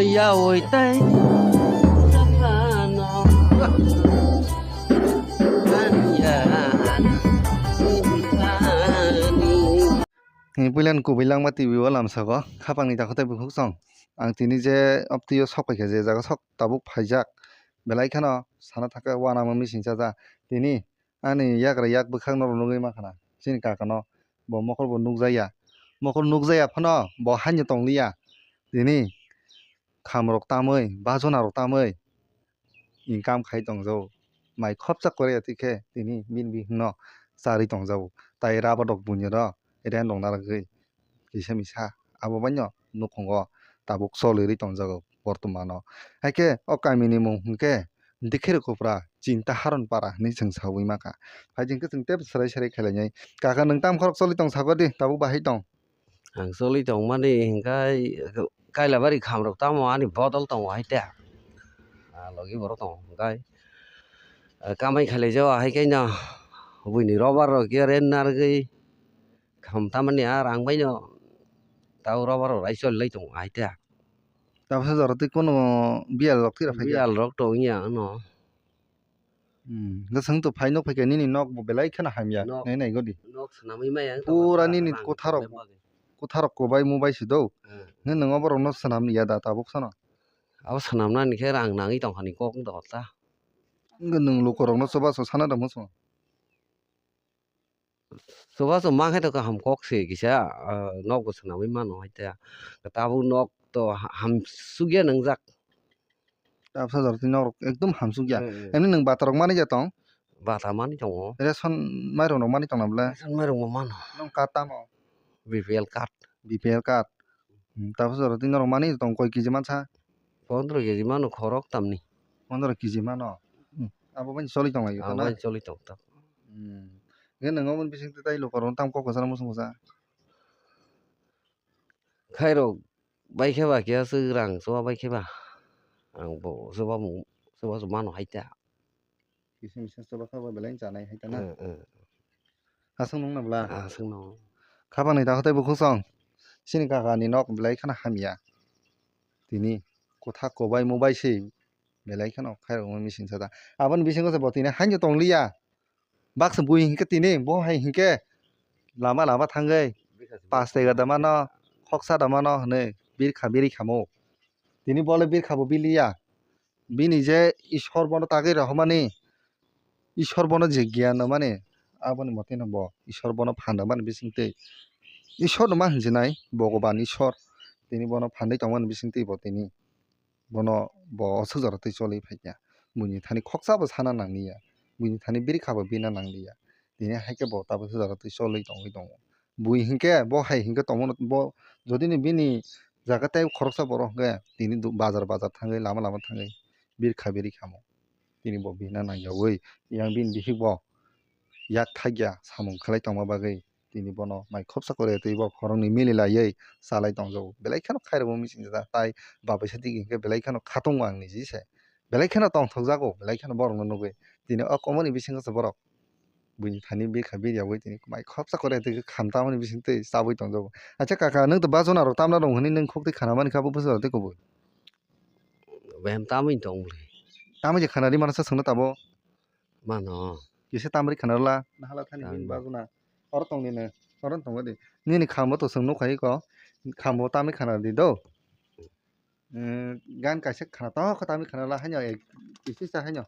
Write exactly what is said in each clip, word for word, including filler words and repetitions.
Yawi tai. Puilan kubui langma T V o lamsago khapangni dakhotai bukhuk song. Ang tini je optio sok paikha, je jaga sok tabuk phaijak. Belai kheno sana thaka uanama missing chaja. Tini ani yagra yak bwkhak norok nugwi mankha na. Chini kakano bo mokol bo nukjaya. Mokol nukjaya phano bo haino tongliya. Tini khamrok tamwi, bajona rok tamwi income khai tongjago. Mai khopsa kore ya tikhe tini bini bihikno charwi tongjago. Tai rubber rok buini rok rent rok narwgwi kisa misa abo baino nukhungo tabuk choli rwi tongjago bortomano. Haikhe o kamini mung hwnkhe Dikhir Kupra, Chinta Haron Para hinwi chwng saui mankha. Hai jeng khe chwng tei serai serai khe lainai. Kaka, nwng tamo khorok choli tong sabo di, tabuk bahai tong? Ang choli tongmani hwnkhe Kailabari khamrok tamo ani bodol tongo hai te. Ah, logi borok tongo hwnkhe. Ah, kamai khalai jao hai khe no buini rubber rok khe rent narwgwi kham tamani ar ang baino tao rubber rok rai choli lai tongo hai te. Tabsa jora tei kono biyal rok tira phai kha? Biyal rok tong ya ano. Hmm, hwnkhe chwng to phai nuk phai kha nini nok bo belai kheno hamya. Nok, nai nai godi. Nok swnamwi maya wng tongkha. Pura nini rang kwtharok, kwtharok kwbai mubai se do. Hmm. Nini nwng oborok no swnam ya da tabuk sano? Abo swnamnani khe rang nangwi tongkha ni kok wng tongkha ta. Wngkhe nwng lukurokno chubachu sana da muchung? Chubachu mankhe to kaham kok se kisa, ah, nok bo swnamwi mano hai ta. Tabuk nok to ha-, hamsukya nwngjak. Tabsa jora tei nok rok ekdom hamsukya. Hmm, hmm. Emni nwng bata rok manwi ya tong? Bata manwi tongo. Ration mairok rok manwi tong na bwle? Ration mairok bo mano. Nwng card tamo? B P L card. B P L card. Hmm, tabsa jora tei norok manwi tong koi kiji mansa? Pondro kiji mano khorok tamni. Pondro kiji mano. Hmm, abo bai choli tong lai. Abo bai choli tong ta. Hmm. Nge nwng omo bising tei lukurok tam kok kwcharo muchung kwsa? Khairok bai khe ba khe aswk rang chuba bai khe ba. Ang bo chuba mung, chuba chuba mano hai ta. Kisa misa chuba kha ba belai chanai hai ta na. Hmm, hmm. Aswk nung na bla? Aswk nung. Khapang ni dakho tei bukhuk song. Chini kaka ni nok belai khana hamya. Tini kotha kobai mobai se belai khano khairok mani bising sa da. Aboni bisingo se bo tini haino tong liya. Baksa bui hinkhe tini bo hai hinkhe lama lama thangwi pas tega da mano, khoksa da mano hwnwi birkha biri khamo. Tini bole birkha bo biliya. Bini je Ishwar bono tagwi rohormani, Ishwar bono je giyan rwmani, aboni mote no bo Ishwar bono phan rwmani bisingtwi. Ishwar no ma hinjinai, Bhogoban Ishwar. Tini bono phandwi tongmani bisingtwi bo tini. Bono bo aswk jora twi choli phaikha. Buini thani khoksa bo sana nangliya. Buini thani birkha bo bina nangliya. Tini hai khe bo tabuk aswk jora twi choli tongwi tongo. Bui hinkhe bo hai hinkhe tongmano bo jodi ni bini jaga tei khoroksa borok hinkhe tini du-, bazar bazar thangwi lama lama thangwi birkha biri khamo. Tini bo bina nangyawi yang bini bihik bo yak thakya samung khlai tongma bagwi. Tini bono mai khopsa kore tei bo khoroknwi mili laiwi chalai tongjago. Belai kheno khairokma missing jada tai babaisa tigi hinkhe belai kheno khatungo ang niji se. Belai kheno tongthokjago, belai kheno borokno nugwi. Tini o komoni bisingo se borok buini thani birkha biryawi tini mai khopsa kore tei kham tamoni bisingtwi chawi tongjago. Acha kaka, nwng to bajona rok tamna rong hwnwi nwng khok twi khana mani kha bo bwsajak tei kubui. Bayam tamwi tong bwlwi. Tamwi je khana ri mano sa swngno tabo. Mano. Kisa tamri khana rwla, nahala thani bini bagwna. Oro tong nini, oro tong di. Nini khambo to chwng nukha iko. Khambo tamri khana rwdi do. Gan kaisa khana to kha tamri khana rwla haino kisa sa haino.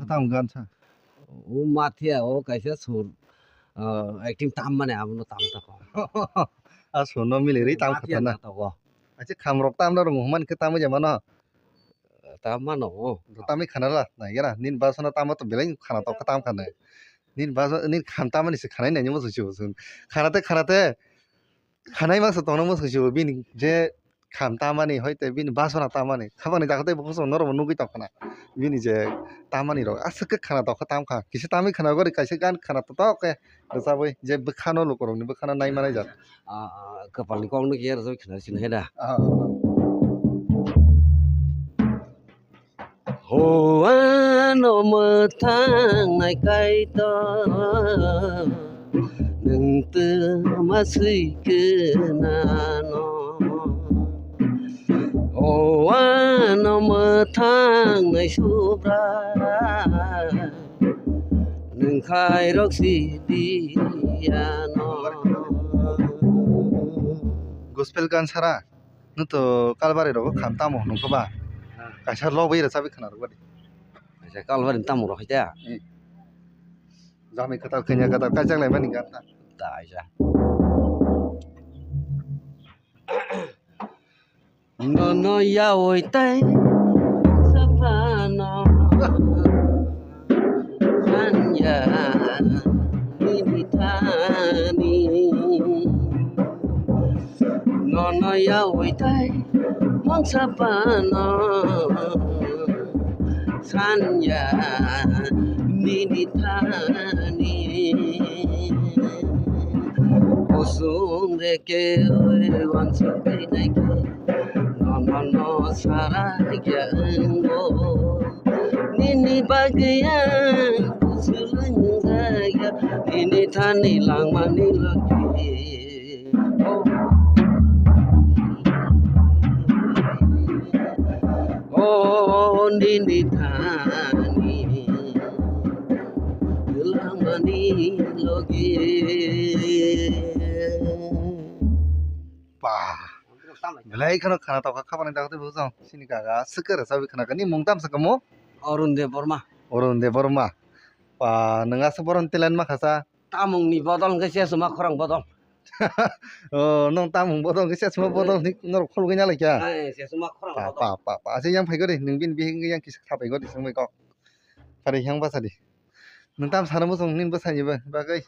Tam gan sa. O mathiya o kaisa sur, ah, acting tam mane abono tam tako. A surno mili ri tam Mathiya khata na. Na tako. Acha khamrok tam na rung man khe tam ja mano. Tam mano o. Tam khana la na yara nin basana tam to belai khana to tam khana. Nin bas nin khan tam mani se khana nai mo su su. Khana te khana te. Khanai mangsa tongna mwswk se bini je kham tamani hoi tei bini basona tamani khabangni dakha tei bukhuk song norok bo nugwi tongkhna bini je tamani rok aswk khe khana tongkha tamkha kisa tamwi khana gori kaisa gan khana totok khe rwchabwi je bwkhano lukurokni bwkhano nai manai jak. Ah, ah, kwpalni kokno khe rwchabwi khna sini hai da. Ah. Ho ano mwthang nai Kaitor, nwng twma swi khe nano. O ano mwthang nai Subrai, nwng khairok sidi ano. Gospel gan sara. Nwng to Kalbari rogo kham tamo nungkha ba? Ah. Kaisa lobwi rwchabwi khna rwgadi. Kaisa Kalbari tamo rok haita? Hmm. Jami kwtal, kanya kwtal, kaijak lai mani gan ta. Ta aisa. Nono yawi tai sapano. Sanya nini thani. Nono yawi tai mangsa pano. Sanya nini thani. Usung reke wansuk nai ke. Nono no sara ya engo. Nini bagwi ang kusulung jaya, nini thani langmani logi. O, o, nini thani langmani logi. Ba. Belai kheno khana tokha khabani dakti bujong. Sini kaga swkar sabi khana kani mung tam sakamo? Arun Debbarma. Arun Debbarma. Ba, nwng aswk boron talent ma khasa. Tamung ni bodol hwnkhe se suma khorang bodol. O, nwng tamung bodol hwnkhe se suma bodol ni norok khulugwi na laikya. Ai, se suma khorang bodol. Pa, pa, pa, pa. Ase yang phai gori, nwng bini bihik yang kisa kha phai gori, sungbai kok. Phari yang basa di. Nwng tam sana muchung nini bwsani bagwi.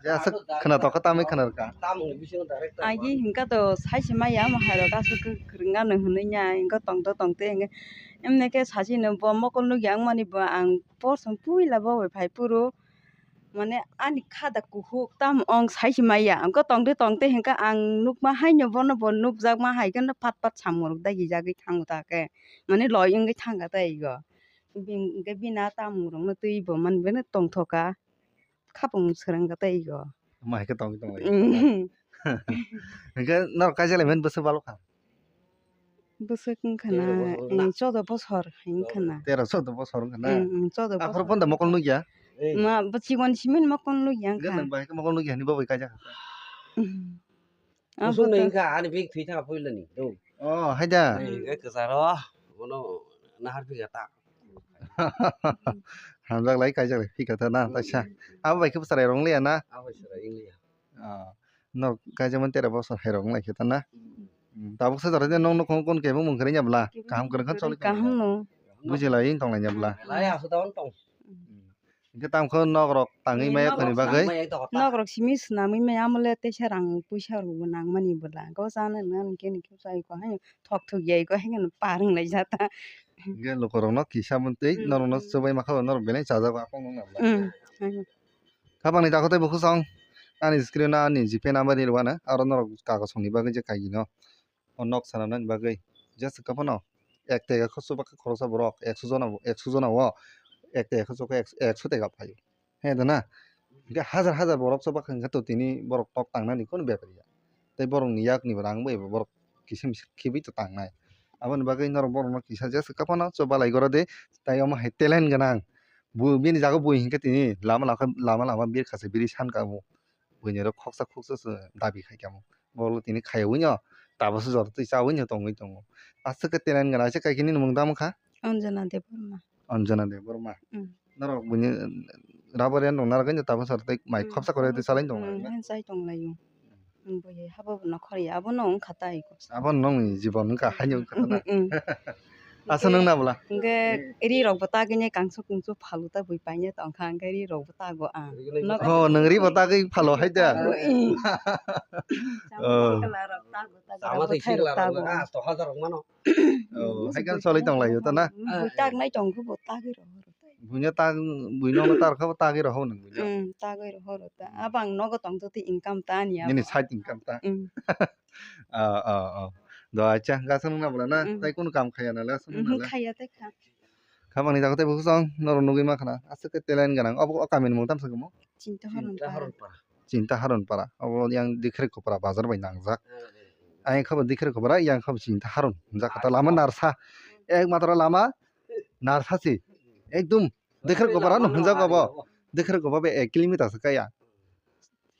Ya, aswk khwna tokha tamwi khwna rwkha. Tamungni bisingo direct tamo. Agi hingka to saisi maya, omo hai rok aswk kwrwng ano hwnwi ya, hingka tongto tongte hingka. Emne khe sasi no bo mokol nukya wngmani bo ang porson puila bo bai phai phuru. Mane ani khada kuhuk tam ong saisi maya. Hingka tongte tongte hingka ang nukma haino bono bo nukjakma hai kheno pat pat samung rok dagi jagwi thango ta khe. Mane loi wngwi thangkha tei go. Bini, hingke bini a tamung rokno twi bo man bene tongthoka, khapang swrang kha tei go. Omo hai khe tongwi tong lai. Mm. Hingke norok kaisa lai mani bwswk balo kha? Bwswk wngkha na, tero bosor wngkha na. Tero choudo bosor wngkha na? Mm, mm, choudo bosor. Aphuru phone da mokol nukya? Ma, bo chikon simi mokol nukya wngkha. Hingke nwng bai khe mokol nukya hinwi bo bai kaijak kha. Mm. Kusung ni wngkha, ani bag thwi thangkha puilani. Oh, haida. Ai, kwcharo, bono nahar phika ta. Hamjak lai, kaijak lai, phika ta na, taisa. Abo bai khe bwswrai rong liya na? Abo bwswrai wng liya. Ah, no, kaijak man tera bosor hai rong lai khe ta na? Hmm, tabuk se jora de nong nokong kon kebo mung khe nya bla? Kaham kwrwng kha choli kaham no. Buji lai tong lai nya bla? Lai asu daun tong. Hmm. Hingke tamo khe nok rok tangwi maya khani bagwi. Nok rok simi swnamwi maya, amo le teisa rang puisa rok bo nang mani bwla. Go chana nang khe ni khe chai ko hai thok thok yai ko hai no par wng lai jata. Hingke lukurok no kisa mantwi norok no chubai ma kha norok belai chajago akung nung nang. Mm. Khabangni dakho tei bukhusong ani screen o ani GPay number ni rwna aro norok kagosongni bagwi je kaigino. O nok sanani bagwi just khe phano ek tega khe chuba khe khoroksa borok ekso jona, ekso jona o ek tega khe chuba khe ekso tega phaio. He da na? Hingke hajar hajar borok chuba khe hingke to tini borok tok tangnani kunu bepar ya. Tei borokni yakni bo rang bai bo borok kisim khibui to tangnai. Aboni bagwi norok borokno kisa just khe phano chuba lai goro de tei omo hai talent gwnang. Bo bini jaga bui hingke tini lama lama, lama lama birkha se biri san ka bo. Buini rok khoksa khoksa se dabi khai kamo. Borok tini khaiwi no tabukhe joto twi chawi no tongwi tongo. Aswk khe talent gwnang se kaikhini nwng tamo kha? Anjana Debbarma. Anjana Debbarma. Mm. Norok buini rubber yan rok narwk tabuk sar tei mai khopsa kwrwi tei salai tong lai. Hmm, chai tong lai o. Hmm, buhi habo bo nokhor ya, abo no wngkha tai ko. Abo nongni jibon wngkha, haino wngkha na. Hmm. Asa nwng na bwla? Hwnkhe ri rok bo tagwi nai kangsu kungsu phalu ta bui paine tongkha, hwnkhe ri rok bo tago ang. Nok- Oh, nwng ri bo tagwi phalo hai da? Hmm. Oh. Chama thai singla rok tago, tago. Chama thai singla rok tago. Ah, to hajar rok mano. Oh, hai kan solai tong lai o ta na? Hmm, bui tag nai tong khe bo tagwi rok. Buino tag, buino no tar kha tagwi rohor nang buino. Hmm, tagwi rohor ta. Abang nogo tong to ti income ta ni abo. Nini side income ta. Hmm. Ah, ah, ah. Do acha, gasa nung na bwla na? Hmm. Tai kunu kam khaya na le, asa nung na le? Hmm, khaya te kha. Kha bang ni jaga te bwsong, noro nugwi ma khana. Aswk khe talent ganang. Obo o kami ni mung tam sa kamo? Chinta Haron Para. Chinta Haron Para. Obo yang Dikhre Kopra bazar bai nangjak. Hmm, hmm, hmm. Ayang kha bo Dikhre Kopra, yang kha bo Chinta Haron. Jaka ta lama narsa. Ek matro lama narsa si. Ekdum Dikhre Kopra no hwnjak obo. Dikhre Kopra bai ek kilometer se kaya.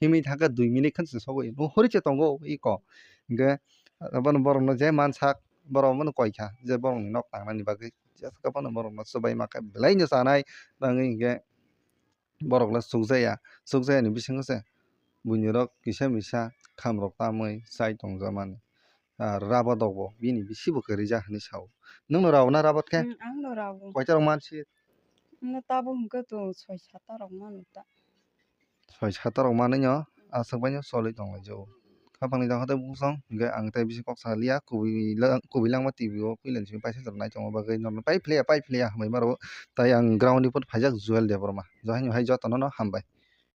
Himwi thangkhe dui minute khan se sogwi. No hori che tongo iko. Hingke abono borok no je mansak, borok abono koi kha je borok ni nok tangnani bagwi. Jesa abono borok no chubai ma khe belai no chanai. Tangwi hingke borok le sukjaya. Sukjaya ni bisingo se buini rok kisa misa kham rok tamwi chai tong jamani. Ah, rabat rok bo bini bisi bo kwrwi ja hinwi sao. Nwng no rao na rabat khe? Hmm, ang no rao. Koita rok mansi? Nwng tabuk hwnkhe to soi sata rok mano ta. Soi sata rok manwi no aswk bai no cholwi tong lai jao. Khapang ni jang hatai bukung song hwnkhe ang tai bisi kok sa liya kubui lang, kubui langma T V o puila ni simi paisa jora nai tongma bagwi norok pai phlaiya, pai phlaiya hambai maro. Tai ang ground ni pud phaijak Joel Debbarma. Johaino hai jotono no hambai.